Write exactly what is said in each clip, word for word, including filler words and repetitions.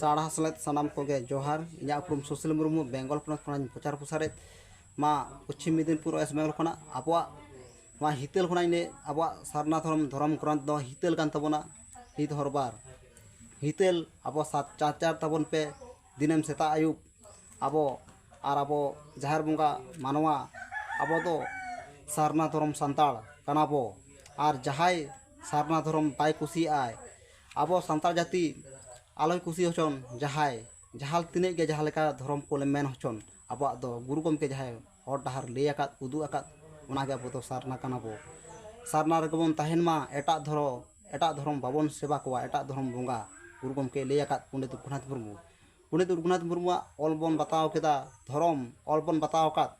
ᱥᱟᱲᱦᱟ ᱥᱮᱞᱮᱫ ᱥᱟᱱᱟᱢ ᱠᱚᱜᱮ ᱡᱚᱦᱟᱨ᱾ ᱤᱧᱟᱹᱜ ᱩᱯᱨᱩᱢ ᱥᱩᱥᱤᱞ ᱢᱩᱨᱢᱩ, ᱵᱮᱝᱜᱚᱞ ᱯᱚᱱᱚᱛ ᱠᱷᱚᱱᱟᱜ ᱤᱧ ᱯᱨᱚᱪᱟᱨ ᱯᱨᱚᱥᱟᱨᱮᱫ ᱢᱟ ᱯᱚᱪᱷᱤᱢ ᱢᱮᱫᱤᱱᱯᱩᱨ, ᱳᱭᱮᱥᱴ ᱵᱮᱝᱜᱚᱞ ᱠᱷᱚᱱᱟᱜ᱾ ᱟᱵᱚᱣᱟᱜ ᱱᱚᱣᱟ ᱦᱤᱛᱟᱹᱞ ᱠᱷᱚᱱᱟᱜ ᱤᱧ ᱞᱟᱹᱭ, ᱟᱵᱚᱣᱟᱜ ᱥᱟᱨᱱᱟ ᱫᱷᱚᱨᱚᱢ, ᱫᱷᱚᱨᱚᱢ ᱜᱨᱚᱱᱛᱷ ᱫᱚ ᱦᱤᱛᱟᱹᱞ ᱠᱟᱱ ᱛᱟᱵᱚᱱᱟ᱾ ᱦᱤᱛ ᱦᱚᱨᱵᱟᱨ ᱦᱤᱛᱟᱹᱞ ᱟᱵᱚ ᱥᱟᱛ ᱪᱟᱨᱪᱟᱨ ᱛᱟᱵᱚᱱ ᱯᱮ ᱫᱤᱱᱟᱹᱢ ᱥᱮᱛᱟᱜ ᱟᱹᱭᱩᱵ᱾ ᱟᱵᱚ ᱟᱨ ᱟᱵᱚ ᱡᱟᱦᱮᱨ ᱵᱚᱸᱜᱟ ᱢᱟᱱᱣᱟ, ᱟᱵᱚ ᱫᱚ ᱥᱟᱨᱱᱟ ᱫᱷᱚᱨᱚᱢ ᱥᱟᱱᱛᱟᱲ ᱠᱟᱱᱟ ᱵᱚ᱾ ᱟᱨ ᱡᱟᱦᱟᱸᱭ ᱥᱟᱨᱱᱟ ᱫᱷᱚᱨᱚᱢ ᱵᱟᱭ ᱠᱩᱥᱤᱭᱟᱜᱼᱟᱭ, ᱟᱵᱚ ᱥᱟᱱᱛᱟᱲ ᱡᱟᱹᱛᱤ ᱟᱞᱚᱭ ᱠᱩᱥᱤ ᱦᱚᱪᱚᱱ᱾ ᱡᱟᱦᱟᱸᱭ ᱡᱟᱦᱟᱸ ᱛᱤᱱᱟᱹᱜ ᱜᱮ ᱡᱟᱦᱟᱸ ᱞᱮᱠᱟ ᱫᱷᱚᱨᱚᱢ ᱠᱚ ᱢᱮᱱ ᱦᱚᱪᱚᱱ, ᱟᱵᱚᱣᱟᱜ ᱫᱚ ᱜᱩᱨᱩ ᱜᱚᱢᱠᱮ ᱡᱟᱦᱟᱸᱭ ᱦᱚᱨ ᱰᱟᱦᱟᱨ ᱞᱟᱹᱭ ᱟᱠᱟᱫ, ᱩᱫᱩᱜ ᱟᱠᱟᱫ, ᱚᱱᱟᱜᱮ ᱟᱵᱚ ᱫᱚ ᱥᱟᱨᱱᱟ ᱠᱟᱱᱟ ᱵᱚ᱾ ᱥᱟᱨᱱᱟ ᱨᱮᱜᱮ ᱵᱚᱱ ᱛᱟᱦᱮᱱ ᱢᱟ᱾ ᱮᱴᱟᱜ ᱫᱷᱚᱨᱚᱢ, ᱮᱴᱟᱜ ᱫᱷᱚᱨᱚᱢ ᱵᱟᱵᱚᱱ ᱥᱮᱵᱟ ᱠᱚᱣᱟ, ᱮᱴᱟᱜ ᱫᱷᱚᱨᱚᱢ ᱵᱚᱸᱜᱟ᱾ ᱜᱩᱨᱩ ᱜᱚᱢᱠᱮ ᱞᱟᱹᱭ ᱟᱠᱟᱫ ᱯᱚᱱᱰᱤᱛ ᱨᱚᱜᱷᱩᱱᱟᱛᱷ ᱢᱩᱨᱢᱩ᱾ ᱯᱚᱱᱰᱤᱛ ᱨᱚᱜᱷᱩᱱᱟᱛᱷ ᱢᱩᱨᱢᱩᱣᱟᱜ ᱚᱞ ᱵᱚᱱ ᱵᱟᱛᱟᱣ ᱠᱮᱫᱟ, ᱫᱷᱚᱨᱚᱢ ᱚᱞ ᱵᱚᱱ ᱵᱟᱛᱟᱣ ᱟᱠᱟᱫ,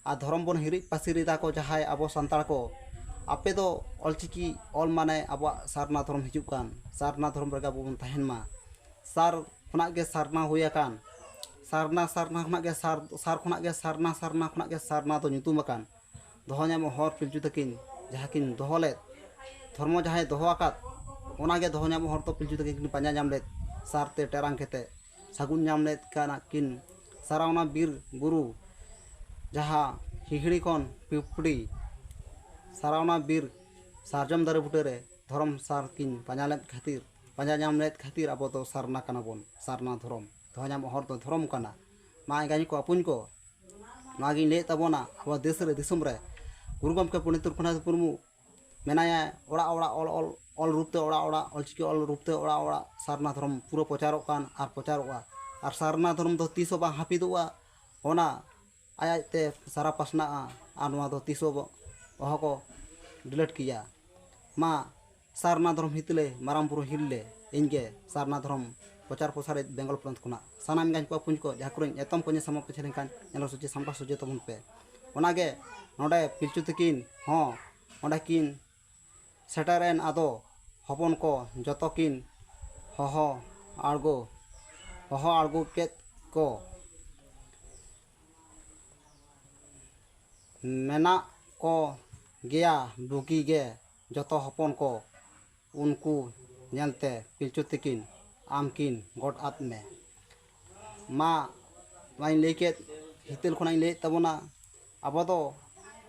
ᱟᱨ ᱫᱷᱚᱨᱚᱢ ᱵᱚᱱ ᱦᱤᱨᱤᱡ ᱯᱟᱹᱥᱤᱨ ᱮᱫᱟ ᱠᱚ ᱡᱟᱦᱟᱸᱭ ᱟᱵᱚ ᱥᱟᱱᱛᱟᱲ ᱠᱚ᱾ ᱟᱯᱮ ᱫᱚ ᱚᱞᱪᱤᱠᱤ ᱚᱞ ᱢᱟᱱᱮ ᱟᱵᱚᱣᱟᱜ ᱥᱟᱨᱱᱟ ᱫᱷᱚᱨᱚᱢ ᱦᱤᱡᱩᱜ ᱠᱟᱱ, ᱥᱟᱨᱱᱟ ᱫᱷᱚᱨᱚᱢ ᱨᱮᱜᱮ ᱟᱵᱚ ᱵᱚᱱ ᱛᱟᱦᱮᱱ ᱢᱟ᱾ ᱥᱟᱨ ᱠᱷᱚᱱᱟᱜ ᱜᱮ ᱥᱟᱨᱱᱟ ᱦᱩᱭ ᱟᱠᱟᱱ, ᱥᱟᱨᱱᱟ, ᱥᱟᱨᱱᱟ ᱠᱷᱚᱱᱟᱜ ᱜᱮ ᱥᱟᱨ, ᱥᱟᱨ ᱠᱷᱚᱱᱟᱜ ᱜᱮ ᱥᱟᱨᱱᱟ, ᱥᱟᱨᱱᱟ ᱠᱷᱚᱱᱟᱜ ᱜᱮ ᱥᱟᱨᱱᱟ ᱫᱚ ᱧᱩᱛᱩᱢ ᱟᱠᱟᱱ᱾ ᱫᱚᱦᱚ ᱧᱟᱢᱚᱜ ᱦᱚᱨ ᱯᱤᱞᱪᱩ ᱛᱟᱹᱠᱤᱱ ᱡᱟᱦᱟᱸ ᱠᱤᱱ ᱫᱚᱦᱚ ᱞᱮᱫ, ᱫᱷᱚᱨᱢᱚ ᱡᱟᱦᱟᱸᱭ ᱫᱚᱦᱚ ᱟᱠᱟᱫ, ᱚᱱᱟᱜᱮ ᱫᱚᱦᱚ ᱧᱟᱢᱚᱜ ᱦᱚᱨ ᱫᱚ ᱯᱤᱞᱪᱩ ᱛᱟᱹᱠᱤᱱ ᱠᱤᱱ ᱯᱟᱸᱡᱟ ᱧᱟᱢ ᱞᱮᱫ᱾ ᱥᱟᱨᱛᱮ ᱴᱮᱨᱟᱝ ᱠᱟᱛᱮ ᱥᱟᱹᱜᱩᱱ ᱧᱟᱢ ᱞᱮᱫ ᱠᱟᱱᱟ ᱠᱤᱱ᱾ ᱥᱟᱨᱟᱣᱱᱟ ᱵᱤᱨ ᱵᱩᱨᱩ ᱡᱟᱦᱟᱸ ᱦᱤᱦᱤᱲᱤ ᱠᱷᱚᱱ ᱯᱤᱯᱲᱤ, ᱥᱟᱨᱟᱣᱱᱟ ᱵᱤᱨ ᱥᱟᱨᱡᱚᱢ ᱫᱟᱨᱮ ᱵᱩᱴᱟᱹᱨᱮ ᱫᱷᱚᱨᱚᱢ ᱥᱟᱨ ᱠᱤᱱ ᱯᱟᱸᱡᱟ ᱞᱮᱫ ᱠᱷᱟᱹᱛᱤᱨ, ᱯᱟᱸᱡᱟ ᱧᱟᱢ ᱞᱮᱫ ᱠᱷᱟᱹᱛᱤᱨ ᱟᱵᱚ ᱫᱚ ᱥᱟᱨᱱᱟ ᱠᱟᱱᱟ ᱵᱚᱱ᱾ ᱥᱟᱨᱱᱟ ᱫᱷᱚᱨᱚᱢ ᱫᱚᱦᱚ ᱧᱟᱢᱚᱜ ᱦᱚᱨ ᱫᱚ ᱫᱷᱚᱨᱚᱢ ᱠᱟᱱᱟ᱾ ᱢᱟ ᱮᱸᱜᱟᱧ ᱠᱚ ᱟᱹᱯᱩᱧ ᱠᱚ, ᱱᱚᱣᱟᱜᱤᱧ ᱞᱟᱹᱭᱮᱫ ᱛᱟᱵᱚᱱᱟ, ᱟᱵᱚ ᱫᱮᱥ ᱨᱮ ᱫᱤᱥᱚᱢ ᱨᱮ ᱜᱩᱨᱩ ᱜᱚᱢᱠᱮ ᱯᱚᱱᱰᱤᱛ ᱨᱚᱜᱷᱩᱱᱟᱛᱷ ᱢᱩᱨᱢᱩ ᱢᱮᱱᱟᱭᱟ᱾ ᱚᱲᱟᱜ ᱚᱲᱟᱜ ᱚᱞ, ᱚᱞ, ᱚᱞ ᱨᱩᱯ ᱛᱮ ᱚᱲᱟᱜ ᱚᱲᱟᱜ, ᱚᱞᱪᱤᱠᱤ ᱚᱞ ᱨᱩᱯ ᱛᱮ ᱚᱲᱟᱜ ᱚᱲᱟᱜ ᱥᱟᱨᱱᱟ ᱫᱷᱚᱨᱚᱢ ᱯᱩᱨᱟᱹ ᱯᱨᱚᱪᱟᱨᱚᱜ ᱠᱟᱱ ᱟᱨ ᱯᱨᱚᱪᱟᱨᱚᱜᱼᱟ᱾ ᱟᱨ ᱥᱟᱨᱱᱟ ᱫᱷᱚᱨᱚᱢ ᱫᱚ ᱛᱤᱥ ᱦᱚᱸ ᱵᱟᱝ ᱦᱟᱹᱯᱤᱫᱚᱜᱼᱟ᱾ ᱚᱱᱟ ᱟᱡ ᱟᱡᱛᱮ ᱥᱟᱨᱟ ᱯᱟᱥᱱᱟᱜᱼᱟ᱾ ᱟᱨ ᱱᱚᱣᱟ ᱫᱚ ᱛᱤᱥ ᱦᱚᱸ ᱵᱚ-, ᱚᱦᱚ ᱠᱚ ᱰᱤᱞᱤᱴ ᱠᱮᱭᱟ᱾ ᱢᱟ ᱥᱟᱨᱱᱟ ᱫᱷᱚᱨᱚᱢ ᱦᱤᱛᱞᱮ, ᱢᱟᱨᱟᱝ ᱵᱩᱨᱩ ᱦᱤᱞᱞᱮ, ᱤᱧᱜᱮ ᱥᱟᱨᱱᱟ ᱫᱷᱚᱨᱚᱢ ᱯᱨᱚᱪᱟᱨ ᱯᱨᱚᱥᱟᱨᱤᱡ ᱵᱮᱝᱜᱚᱞ ᱯᱚᱱᱚᱛ ᱠᱷᱚᱱᱟᱜ᱾ ᱥᱟᱱᱟᱢ ᱮᱸᱜᱟᱧ ᱠᱚ ᱟᱹᱯᱩᱧ ᱠᱚ, ᱡᱟᱦᱟᱸ ᱠᱚᱨᱮᱧ ᱮᱛᱚᱢ ᱠᱚ ᱧᱮᱞ ᱥᱟᱢᱟᱝ ᱯᱟᱹᱪᱷᱮ ᱞᱮᱱᱠᱷᱟᱱ ᱧᱮᱞ ᱥᱚᱪᱮ ᱥᱟᱢᱴᱟᱣ ᱥᱚᱪᱮ ᱛᱟᱵᱚᱱ ᱯᱮ᱾ ᱚᱱᱟᱜᱮ ᱱᱚᱰᱮ ᱯᱤᱞᱪᱩ ᱛᱟᱹᱠᱤᱱ ᱦᱚᱸ ᱚᱸᱰᱮ ᱠᱤᱱ ᱥᱮᱴᱮᱨᱮᱱ᱾ ᱟᱫᱚ ᱦᱚᱯᱚᱱ ᱠᱚ ᱡᱚᱛᱚ ᱠᱤᱱ ᱦᱚᱦᱚ ᱟᱬᱜᱚ, ᱦᱚᱦᱚ ᱟᱬᱜᱚ ᱠᱮᱫ ᱠᱚ᱾ ᱢᱮᱱᱟᱜ ᱠᱚ ᱜᱮᱭᱟ ᱵᱩᱜᱤ ᱜᱮ ᱡᱚᱛᱚ ᱦᱚᱯᱚᱱ ᱠᱚ᱾ ᱩᱱᱠᱩ ᱧᱮᱞᱛᱮ ᱯᱤᱞᱪᱩ ᱛᱤᱠᱤᱱ ᱟᱢ ᱠᱤᱱ ᱜᱚᱴ ᱟᱫ ᱢᱮ᱾ ᱢᱟ, ᱱᱚᱣᱟᱧ ᱞᱟᱹᱭ ᱠᱮᱫ, ᱦᱤᱛᱟᱹᱞ ᱠᱷᱚᱱᱟᱜ ᱤᱧ ᱞᱟᱹᱭᱮᱫ ᱛᱟᱵᱚᱱᱟ, ᱟᱵᱚ ᱫᱚ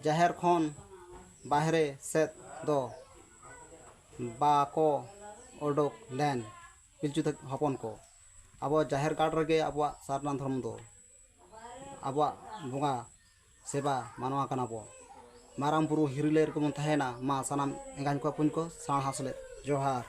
ᱡᱟᱦᱮᱨ ᱠᱷᱚᱱ ᱵᱟᱦᱨᱮ ᱥᱮᱫ ᱫᱚ ᱵᱟᱠᱚ ᱚᱰᱚᱠ ᱞᱮᱱ ᱯᱤᱞᱪᱩ ᱛᱟᱠᱚ ᱦᱚᱯᱚᱱ ᱠᱚ᱾ ᱟᱵᱚ ᱡᱟᱦᱮᱨ ᱜᱟᱲ ᱨᱮᱜᱮ ᱟᱵᱚᱣᱟᱜ ᱥᱟᱨᱱᱟ ᱫᱷᱚᱨᱚᱢ ᱫᱚ, ᱟᱵᱚᱣᱟᱜ ᱵᱚᱸᱜᱟ ᱥᱮᱵᱟ ᱢᱟᱱᱣᱟ ᱠᱟᱱᱟ ᱵᱚ᱾ ᱢᱟᱨᱟᱝ ᱵᱩᱨᱩ ᱦᱤᱨᱤᱞᱟᱹᱭ ᱨᱮᱜᱮ ᱵᱚᱱ ᱛᱟᱦᱮᱱᱟ᱾ ᱢᱟ ᱥᱟᱱᱟᱢ ᱮᱸᱜᱟᱧ ᱠᱚ ᱵᱚᱠᱚᱧ ᱠᱚ ᱥᱟᱬᱦᱟ ᱥᱮᱞᱮᱫ ᱡᱚᱦᱟᱨ᱾